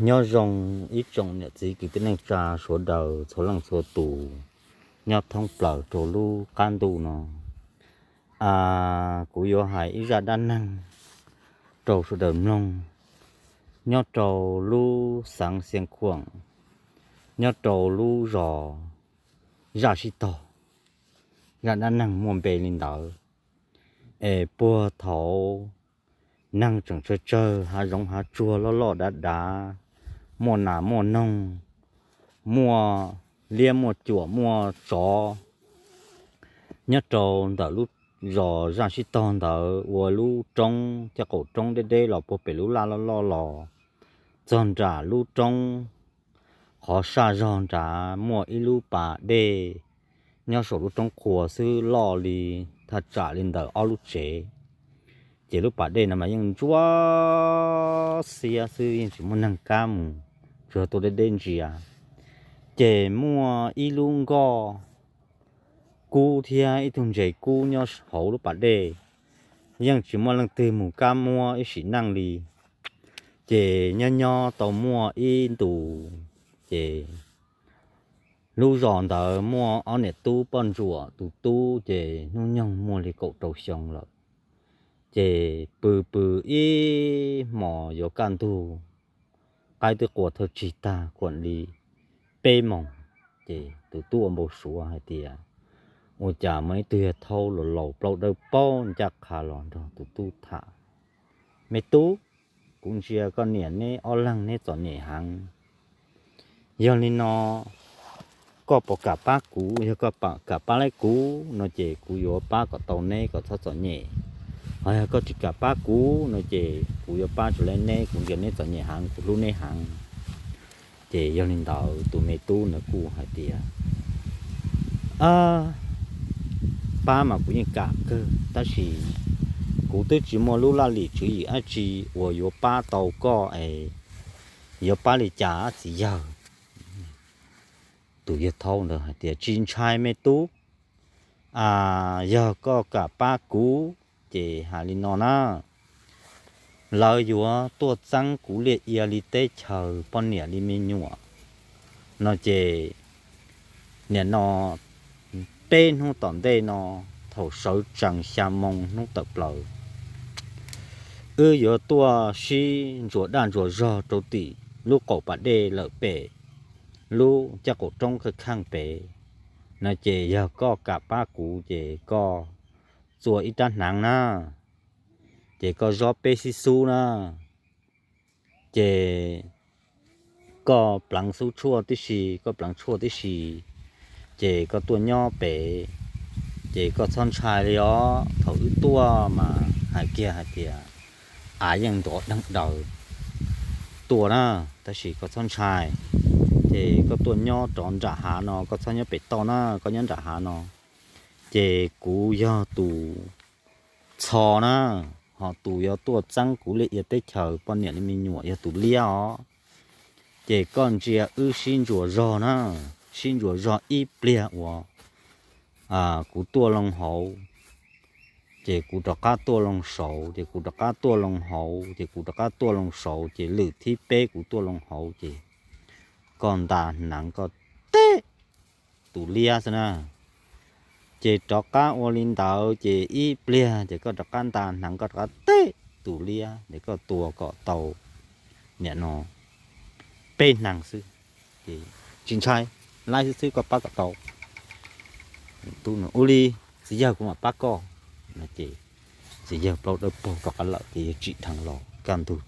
Nyob zoo ib tsoom niam txiv kwv tij neej tsa sawv daws txhua leej txhua tus nyob thoob plaws rau lub qab ntuj no. Kuv yuav hais ib zaj dab neeg rau sawv daws mloog, nyob rau lub xeev Xiav Khuam, nyob rau lub zos Zaj Sib Tog. Zaj dab neeg muaj npe li ntawd, es puag thaum neeg tseem tsawg tsawg, hav zoov hav tsuag loj loj dav dav, muaj nas muaj noog, muaj liab muaj cuam muaj tsov. Nyob rau ntawm lub zos Zaj Sib Tog ntawd ua lub roob, cov qaum roob deb deb los puag pem lub laj loj loj los txog nram lub roob, qhov saj zog nrad muaj ib lub pas dej nyob saum lub roob qhua xwb, loj li thaj tsam li ntawm ob lub tsev. Ces lub pas dej no mas yeej ntsuab xiab xwb, yeej tsis muaj neeg kab mus, tsuas tuaj deb deb ntsia. Ces muaj ib lub nkoj kub thiab ib tug ntses kub nyob hauv lub pas dej, yeej tsis muaj leej twg mus kab muab ib sim neej li. Ces nyob nyob tau muaj ib ntus, ces lub zos ntawd muaj ob niam tub poj ntsuam, tus tub ces hnub nyoog muaj li kaum rau xyoo lawm. Ces pw pw ib hmos yuav kaj ntug, qaib twb qua thawj tsig tag, kuam li peb moos, ces tus tub ua npau suav hais tias ua cas muaj ib tug yawg thaub laus laus plaub dawb paug ncaj qha los nrog tus tub tham: Me tub, kuv ntsia koj niam neb ob leeg neb txom nyem heev. Yog li no koj puas kam pab kuv? Yog koj kam pab laib kuv no ces kuv yuav pab kom tau neb kom txhob txom nyem. Ho yog koj tsis kam pab kuv no ces kuv yuav pab tsis laib neb, kuv ntsia neb txom nyem heev, kuv hlub neb heev. Ces yog li ntawd tus me tub ntawd kuj hais tias, pab mas kuv yeej kam kawg, tab sis kuv twb tsis muaj lub laj lim tswv yim dab tsi uas yuav pab tau koj es yuav pab li cas txiv yawg? Tus yawg thaub ntawd hais tias, tsis ntshai me tub, yog koj kam pab kuv ces hais li no na, lawv yuav tuaj txeeb kuv liaj ia li teb chaws, poj niam li me nyuam no ces nim no peb hnub tom ntej no thaum sawv tsees xya moo hnub tawm plaws, wb yuav tuaj sib ntsuas daj ntsuas zog rau tim lub qaum pas dej lawm pem lub caj qaum roob kheej kheej pem no ces yog koj kam pab kuv ces koj txua ib rab hneev na, ces koj zob peb xib xub na, ces koj pleev xub tshuaj tib si, koj pleev tshuaj tib si, ces koj tuaj nyob pem, ces koj txhob ntshai li os. Thaum wb tuaj mas hais kiag hais tias av yeej ntov deeg daws tuaj na, tab sis koj txhob ntshai. Ces koj tuaj nyob rov nram hav no, koj txhob nyob pem toj na, koj nyob nram hav no. Ces kuv yog tus txho na, ho tus yuav tuaj txeeb kuv liaj ia teb chaws poj niam li me nyuam yog tus liab os. Ces koj ntsia wb sib ntsuas zog na, sib ntsuas zog ib pliag uas kuv tuaj loo hauv, ces kuv rov qab tuaj loo saud, ces kuv rov qab tuaj loo hauv, ces kuv rov qab tuaj loo saud, ces lwm thib peb kuv tuaj loo hauv ces koj nta hneev koj teb tus liab xwb na. Ces rov qab ua li ntawd ces ib pliag ces koj rov qab nta hneev koj rov qab teb tus liab, ces koj tua kom tau nim no peb hneev xwb, ces tsis ntshai, laib xwb xwb koj pab kom tau. Ua li, txiv yawg kuv mam pab koj. Ces txiv yawg plaub dawb paug rov qab lawm ces yawg tsim dheev los kaj ntug.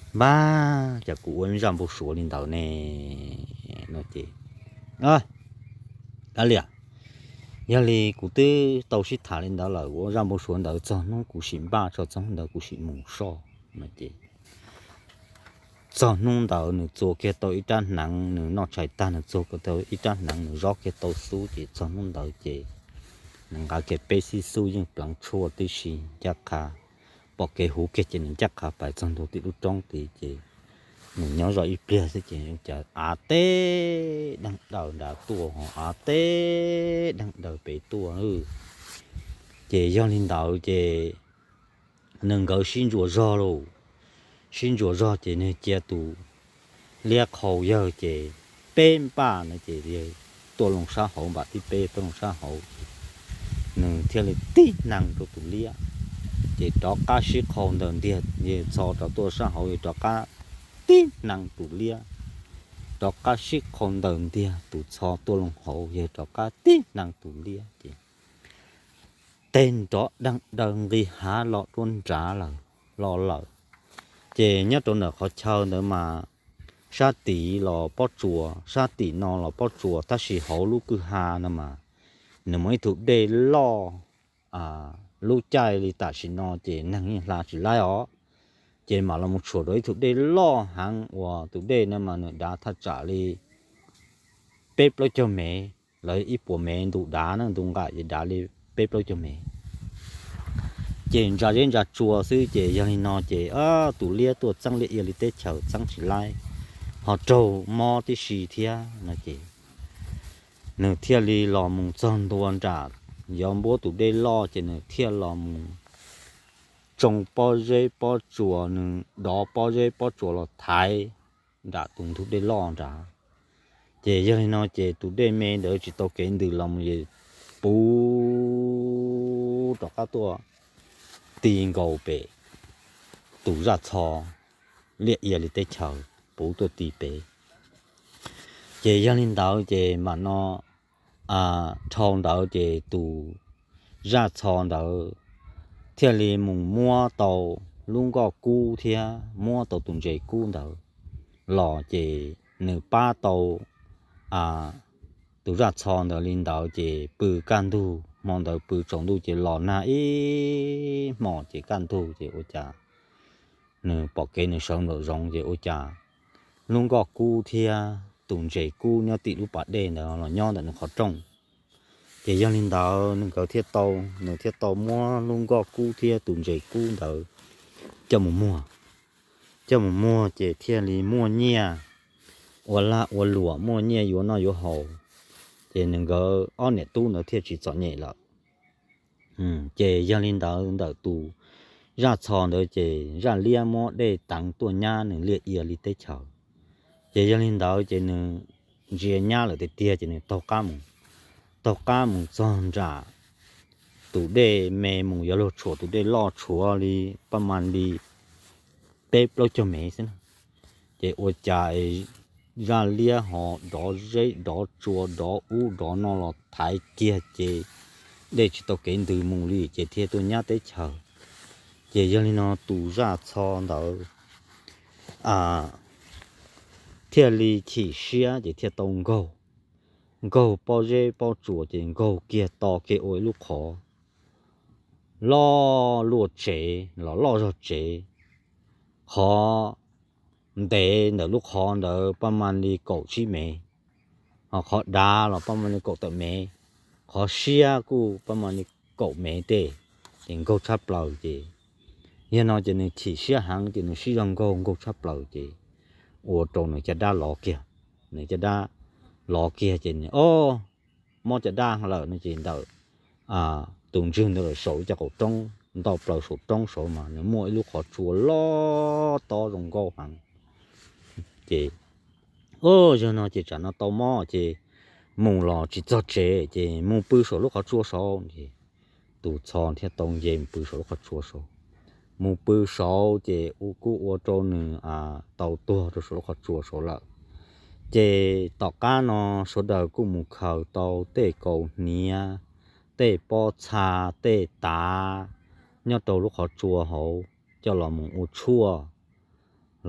Npab, cas kuv ua zaj npau suav li ntawd ne? No ces, a liam, yog li kuv twb tau sib tham li ntawd lawm, ua zaj npau suav ntawd txog hnub kuv sim npaj tso, txog hnub ntawd kuv sim mus soj no ces txog hnub ntawd nws txua kiag tau ib rab hneev, nws noj tshais tag nws txua kiag tau ib rab hneev, nws zob kiag tau xub, ces txog hnub ntawd ces nws nqa kiag peb xib xub yeej pleev tshuaj tib si ncaj qha, pom kev huv kiag ces nws ncaj qha pais txog ntua tim lub roob tid ces nws nyob zoj ib pliag xwb ces cas av teb deeg daws nrad tuaj, av teb deeg daws pem tuaj. Ces yog li ntawd ces nws nkawd sib ntsuas zog lauj, sib ntsuas zog ces nws cia tus liab qhau yawg ces peb npaj no ces yawg tuaj loo sab hauv, npam thib peb tuaj loo sab hauv ces nws thiaj li tib hneev rau tus liab, ces rov qab sib qhau ntaws ntiag, yawg txho rov tuaj sab hauv, yawg rov qab tib hneev tus liab, rov qab sib qhau ntaws ntiag, tus txho tuaj loo hauv, yawg rov qab tib hneev tus liab ces teg nrov deeg daws nqis hav los rau nrad lawm, los lawm. Ces nyob rau ntawm qhov chaw ntawd mas sab tid los pob tsuas, sab tim no los pob tsuas, tab sis hauv lub kwj ha no mas nws muaj ib tug dej loj. Lub caij li tam sim no ces neeg yeej hla tsis laib os, ces mam los mus tshuam rau ib tug dej loj heev uas tus dej no mas nws dav thaj tsam li peb plaub caug mev, lawv ib puas mev ntu dav na, ntu nqaim ces dav li peb plaub caug mev. Ces ntsa zeb ntsa tsua xwb, ces yog li no ces tus liab tuaj txeeb liaj ia li teb chaws txeeb tsis laib, ho raug mob tib si thiab no ces nws thiaj li los mus txog ntua nram, yuav npuab tus dej loj ces nws thiaj los mus tsoo pob zeb pob tsuas, nws dov pob zeb pob tsuas los thaiv nram tus ntug dej loj nrad. Ces yog li no ces tus dej me ntawd tsis tau kev ntws los mus es puv rov qab tuaj ti nkaus pem tus zaj txho liaj ia li teb chaws, puv tuaj ti pem. Ces yog li ntawd ces mam no dhau ntawd ces tus zaj txho ntawd thiaj li mus muab tau lub nkoj kub thiab muab tau tus ntses kub ntawd los ces nws pab tau tus zaj txho ntawd li ntawd ces pw kaj ntug, hmo ntawd pw tsaus ntuj ces los nag ib hmos ces kaj ntug ces ua cas nws pom kev nws sawv nraum zoov ces ua cas lub nkoj kub thiab tus ntses kub nyob tim lub pas dej ntawd los nyob ntawm nws qhov rooj. Ces yog li ntawd nws nkawd thiaj tau, nws thiaj tau muab lub nkoj kub thiab tus ntses kub ntawd coj mus muag. Coj mus muag ces thiaj li muaj nyiaj ua lag ua luam, muaj nyiaj yuav noj yuav haus, ces nws nkawd ob niam tub ntawd thiaj tsis txom nyem lawm. Ces yog li ntawd ntawm tus zaj txho ntawd ces zaj liab muab dej teev tuaj nyab nws liaj ia li teb chaws. Ces yog li ntawd ces nws ntsia nyab lawm tiag tiag ces nws taug qab mus, taug qab mus txog nram tus dej me mus yuav luag tshuam tus dej loj tshuav li paj mas li peb plaub caug mev xwb na. Ces ua cas zaj liab ho dov zeb dov tsua dov ub dov no los thaiv kiag ces dej tsis tau kev ntws mus li ces thiaj tuaj nyab teb chaws. Ces yog li no tus zaj txho ntawd thiaj li chim siab ces thiaj tau nkaug, nkaug pob zeb pob tsuas ces nkaug kiag to kiag ua ib lub qhov loj luaj tsev los loj zog tsev. Qhov ntev ntawm lub qhov ntawd paj mas li kaum tsib mev, ho qhov dav los paj mas li kaum tawm mev, qhov siab kuj paj mas li kaum mev tej, ces nkaug tshaj plaws ces yog no ces nws chim siab heev ces nws sib zog nkaug nkaug tshaj plaws ces ua rau nws caj dab lov kiag. Nws caj dab lov kiag ces nws o mob caj dab lawm no ces ntawm tus ntswg ntawd lawm saum ib co qaum roob ntau plaws saum roob saud mas nws muaj ib lub qhov tsua loj tob zoo nkauj heev. Ces o yog no ces tsam no tau mob ces mus los tsis txog tsev ces mus pw saum lub qhov tsua saud ces tus txho thiaj tau nce mus pw saum lub qhov tsua saud. Mus pw saud ces kuj ua rau nws tau tuag rau saum lub qhov tsua saud lawm. Ces tom qab no sawv daws kuj mus khaws tau tej kaus hniav, tej pob txha, tej tav nyob rau lub qhov tsua hauv coj los mus ua tshuaj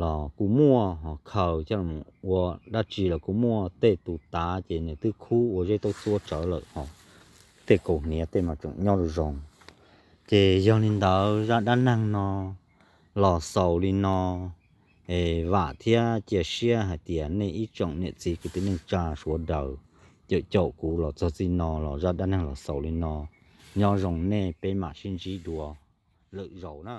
los kuj muaj, ho khaws coj los ua dab tsi los kuj muaj. Tej tus tav ces nws twb khub ua zeb taub txuab tsawv lawm, ho tej kaus hniav tej mas tseem nyob zoo zoo. Ces yog li ntawd zaj dab neeg no los xaus li no, es vam thiab cia siab hais tias nej ib tsoom niam txiv kwv tij neej tsa sawv daws caum caum kuv los txog txij no los zaj dab neeg los xaus li no. Nyob zoo nej, peb mam sib ntsib dua lwm zaus na.